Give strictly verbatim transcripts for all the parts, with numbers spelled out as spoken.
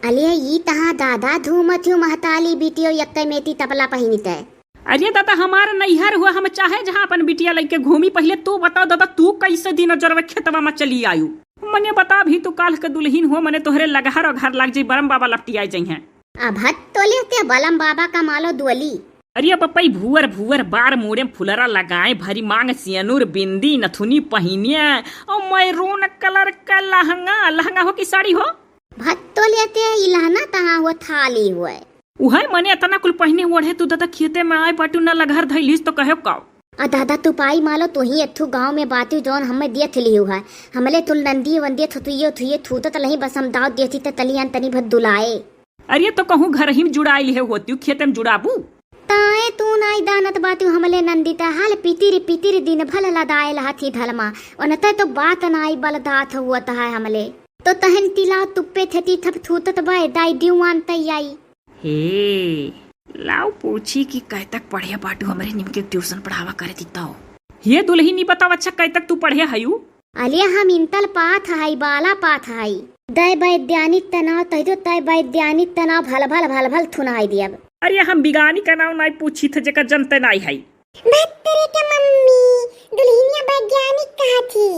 अले ई तहाँ दादा धूमत हूँ महताली बिटियो यक्कै मेती तपला पहिनित है। अरे दादा, हमार नैहर हुआ, हम चाहे जहाँ अपन बिटिया लइके घूमी। पहिले तू बताओ दादा, तू कैसे दिन जरवे खेतवा में चली आयु? मने बता भी, तू काल्ह के दुलहिन हुआ, मने तोहरे लगहर और घर लाग जाई, बरम बाबा लपटियाए जइहैं। अब हद तोले ते बलम बाबा का मालो दुअली। अरे बप्पई, भुअर भुअर बार, मूड़े में फुलरा लगाए, भरी मांग सियनुर, बिंदी, नथुनी पहिनिया, और मैरून कलर का लहंगा, लहंगा हो कि साड़ी हो? भद तोले ते ई लहना तहाँ हुआ थाली हुए। उहै मने अतना कुल पहिने ओढ़े तू दादा खेते में आए बाटू, ना लगहर धइलिस तो कहे काओ। आ दादा, तू पाई मालो, तू ही एथू गाँव में बातू जौन हमें दियत लिहू है। हमले तुल नंदी वंदी थुतुइयो थुइये थूतत लही, बस हम दाव दियथी त तलियान तनी भर दुलाए। अरे तो कहूँ घर ही में जुड़ाई लिहे होती, खेते में जुड़ाबू? ताए तू नाई दानत बातू, हमले नंदी त हाल पितिर पितिर दिन भल लदाए लहथी धलमा। ओनते तो बात नाई बल दात हुअत है हमले। तो तहन तिला तुप्पे थेती थप थूतत बाए, दाई दिवान तई आई। हे, लाओ पूछी कि कै तक पढ़े बाटू, हमरे निमके ट्यूशन पढ़ावा करे दिताओ। हे दुलहिन, ई बताओ, अच्छा, कै तक तू पढ़े हयू? अलिया हम इंतल पात हई, बाला पात हई। दै वैज्ञानिक तनाव तहिदो तै वैज्ञानिक तनाव भल भल भल भल थुनाई दियब। अरे हम बिगानी का नाव नाई पूछी थे, जेकर जनते नाई हई। भत्तरे के मम्मी, दुलहिनिया वैज्ञानिक कहा थी।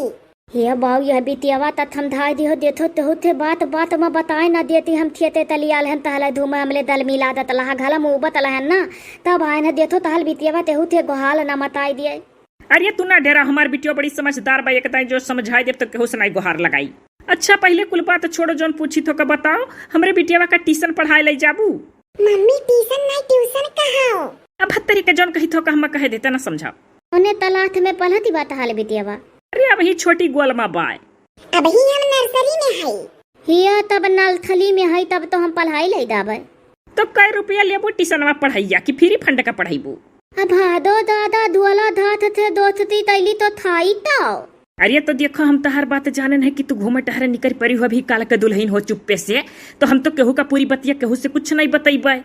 हे बाऊ, यह बिटियावा त थम धाय दिहो, देथो तेहू थे बात बात में बताए ना देती, हम थियते तलियाल हन तहले धूम हमले दल मिला दत लहा घलम उबत लहन ना, तब आए न देथो तहल बिटियावा तेहू थे गोहाल ना मताई दिए। अरे तू ना डेरा, हमार बिटिया बड़ी समझदार बा, एक दाई जो समझाई देब तो केहू से नाई गोहार लगाई। अच्छा पहिले कुल बात छोड़ो, जौन पूछी थो का बताओ, हमरे बिटियावा का ट्यूशन पढ़ाए ले जाबू? मम्मी ट्यूशन नाई ट्यूशन कहाओ। अब भत्तरी के जौन कही थो का हम कहे देते ना समझाओ। ओने तलाठ में पलहती बा तहाल बिटियावा। अरे अबही छोटी गोलमा बाय। अबही हम नर्सरी में हई। हिया तब नलथली में हई, तब तो हम पढ़ाई लई दाबे। तो कै रुपया लेबू टिसनवा पढ़ैया कि फ्री फंड का पढ़ैबू? अब भादो दादा दुअला धात थे दोथती तैली तो थाई तो। अरे तो देखो, हम तहार बात जाने नहीं कि तू घूमे टहरे निकर परी हो, अभी काल के दुलहिन हो चुप्पे से, तो हम तो केहू का पूरी बतिया केहू से कुछ नहीं बतैबे।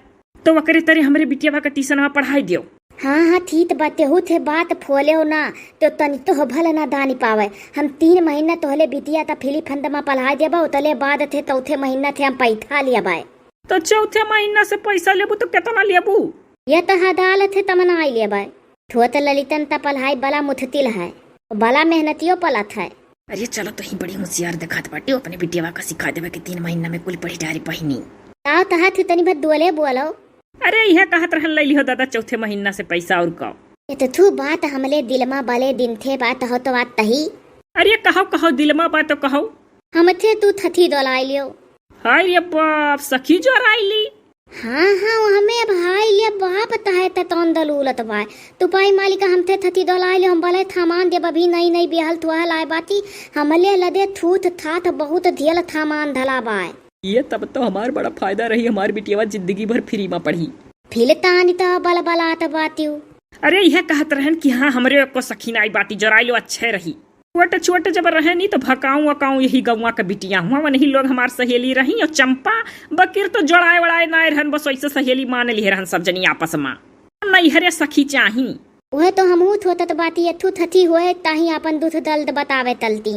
तो ओकरे तरे हमरे बिटियावा का टिसनवा पढ़ाई दियो। हाँ, हाँ, ठीक बा, तेहू थे बात फोले हो ना, तो तनी तो भल ना दानी पावे। हम तीन महीना तोहले बिटिया त फ्री फंड मा पढ़ाई देबा, उतले बाद थे चौथे महीना थे हम पैठा लिया बाय। तो चौथे महीना से पैसा लेबू तो केतना लेबू? ये तो हदाल थे तमना आई लेबा। थोत ललितन त पढ़ाई बला मुथतिल है, बला मेहनतियो पलत है। अरे चलो, तो ही बड़ी होशियार देखात बाटे, अपने बिटियावा का सिखा देबे कि तीन महीना में कुल पढ़ी डारी पहिनी। ताव तहा थी तनी भर दुअले बोलो। अरे इहे कहत रहन, लई लिहो दादा चौथे महीना से पैसा और का। ये तो थू बात हमले दिल मा बले दिन थे बात हो तो बात तही। अरे कहो कहो, दिल मा बात तो कहो। हम थे तू थथी दोलाई लियो। हाय रे बाप, सखी जोराइली। हाँ, हाँ, वो हमें अब हाय ले बाप तहे त तौन दलूलत बाय। तू पाई मालिक हम थे थथी दोलाई लियो, हम बले थामान देब अभी नई नई बेहल थुआल आए बाती। हमले लदे थूथ थाथ बहुत धियल थामान धला बाय। ये तब तो हमार बड़ा फायदा रही, हमार बिटियावा जिंदगी भर फ्री मा पढ़ी। फिर तानी तो बल बलात बातियो। अरे इहे कहत रहन कि हाँ, हमरे को सखी नाई बाटी, जोराई लो अच्छे रही। छोट छोट जब रहे नी तो भकाऊ अकाऊ यही गौवा के बिटिया हुआ, वनही लोग हमार सहेली रही और चंपा बकिर तो जोड़ाए वड़ाए नाय रहन, बस वैसे सहेली मान लिहे रहन सब जनी आपस मा। नैहरे सखी चाही। वह तो हमहू थोतत बाती अथू थथी होए ताही आपन दुख दर्द बतावे तलती।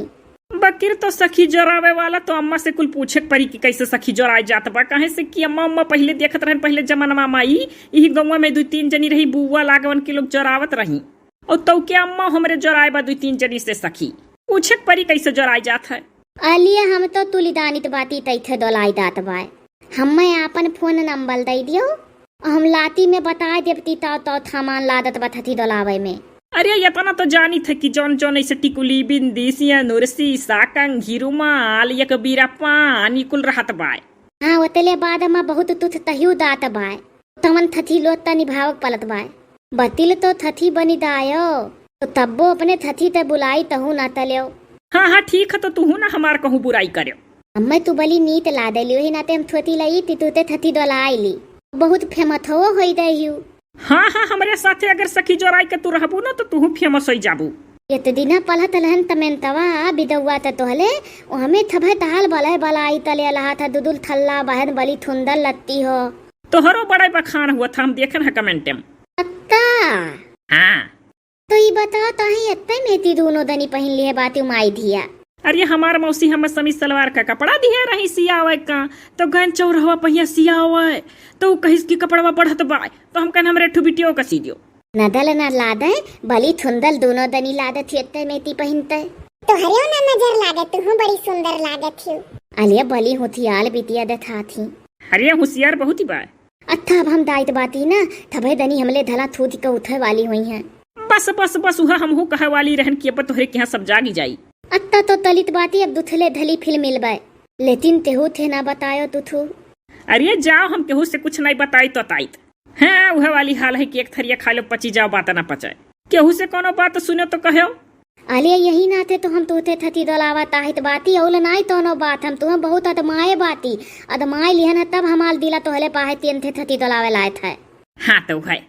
बकिर तो सखी जोरावे वाला तो अम्मा से कुल पूछे के परी कि कैसे सखी जोराए जात बा, काहे से कि अम्मा, अम्मा पहिले देखत रहन, पहिले जमाना मा माई, यही गौवा में दुई तीन जनी रही, बुआ लागवन के लोग जोरावत रही। और तौ के अम्मा हमरे जोराए बा दुई तीन जनी से सखी। पूछे के परी कैसे जोराए जात है। अलिया हम तो तुलिदानित बाती तैथे दोलाई दात बाय। हम्मे आपन फोन नंबर दई दियो, हम लाती में बताए देबती तौ तौ थामान लादत बथथी दोलावे में। अरे इतना तो जानित है कि जौन जौन ऐसे टिकुली, बिंदी, सियनुर, सीसा, कंघी, रुमाल, एक बीरा पानी कुल रहत बाय। हाँ, ओतले बाद मा बहुत तुथ तहियो दात बाय। तमन थथी लोत त निभावक पलत बाय। बतिल तो थथी बनी दायो, तो तब्बो अपने थथी ते बुलाई तहू ना तल्यो। हाँ, हाँ, ठीक है, तो तुहू ना हमार कहूँ बुराई कर्यो। अम्मे तू बली नीत ला देली, ओही नाते हम थोती लई ती तू ते थथी दोलाई ली। बहुत फेमस हो होई दहियू। हाँ, हाँ, हमरे साथे अगर सखी जोराई के तू रहबू ना, तो तुहू फेमस होई जाबू। ये तो दिना पलहत लहन तमेंतवा, बिदौआ त तोहले, ओ हमें थभे तहाल बलय बलाई तले लहा था दुदुल थल्ला बहन बली थुंदल लत्ती हो। तोहरो बड़े बखान हुआ था, हम देखन है कमेंटे में। अत्ता। हाँ। तो ई बताओ, ताही एत्ते मेती दूनो दनी पहिन लिहे बाती माई धिया। अरे हमार मौसी हमें समीज सलवार का कपड़ा दिहे रही सियावे का, तो गन चौरहवा पहिया सियावे, तो उ कहिस कि कपड़वा बढ़त बा, तो हम कहन हमरे ठू बिटियो का सी दियो। नदल न लादे, बली थुंदल दोनों दनी लादत ही एत्ते मेती पहिनते। तोहरेओ ना नजर लागत, तू बड़ी सुंदर लागत ही। अलिया बली होथियाल बिटिया देखात ही। अरे होशियार बहुत ही बा। अत्था अब हम दाइत बाती ना, थबे दनी हमले धला थूथी के उठे वाली हुई हैं। बस बस बस, उहा हमहू कहे वाली रहन कि अब तोहरे के यहाँ सब जागी जाई। अत्ता तो तलित बाती अब दुथले धली फिल मिलबे, लेकिन तेहू थे ना बतायो तुथू। अरे जाओ, हम केहू से कुछ नहीं बताई तो ताइत। हाँ, उहे वाली हाल है कि एक थरिया खा लो, पची जाओ, बात ना पचाए। केहू से कोनो बात सुनो तो कहो। अले यही नाते तो हम तोहते थती दोलावा ताहित बाती, औल नाई तोनो बात, हम तुहे बहुत अदमाए बाती, अदमाए लिहन है तब हमाल दिला तोहले पाहे तियन थे थती दोलावे लायत है। हाँ तो है,